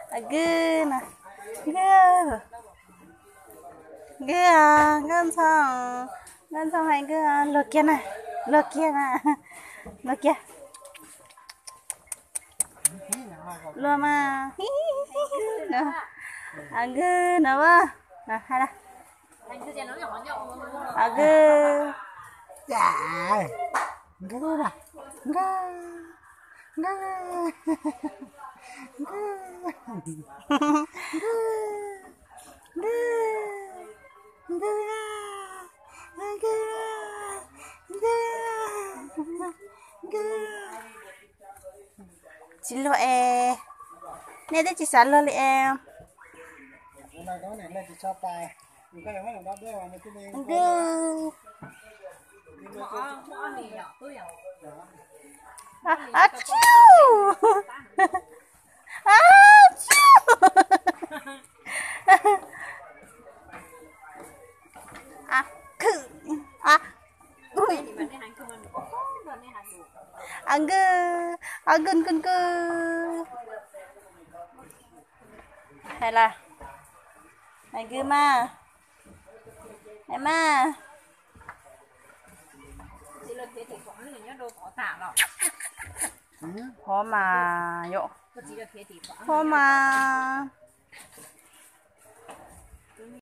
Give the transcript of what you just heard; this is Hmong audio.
Nkawd no, nkawd, nkawd, nkawd ntxhoo, nkawd ntxhoo hais nkawd luag kiag na, luag kiag na, luag kiag. Luag mas, nkawd no, hais nkawd, nkawd, nkawd, nkawd, nkawd, nkawd, nkawd, nkawd. Tsis luag es, nej twb tsis xav luag li es. Nkawd, a, a, tsu, a, tsu, a, khwm, a, ui, a, nkawd, a, nkawd, nkawd, nkawd. Hais las, hais nkawd mas, hais mas. Hov mas yom, hov mas.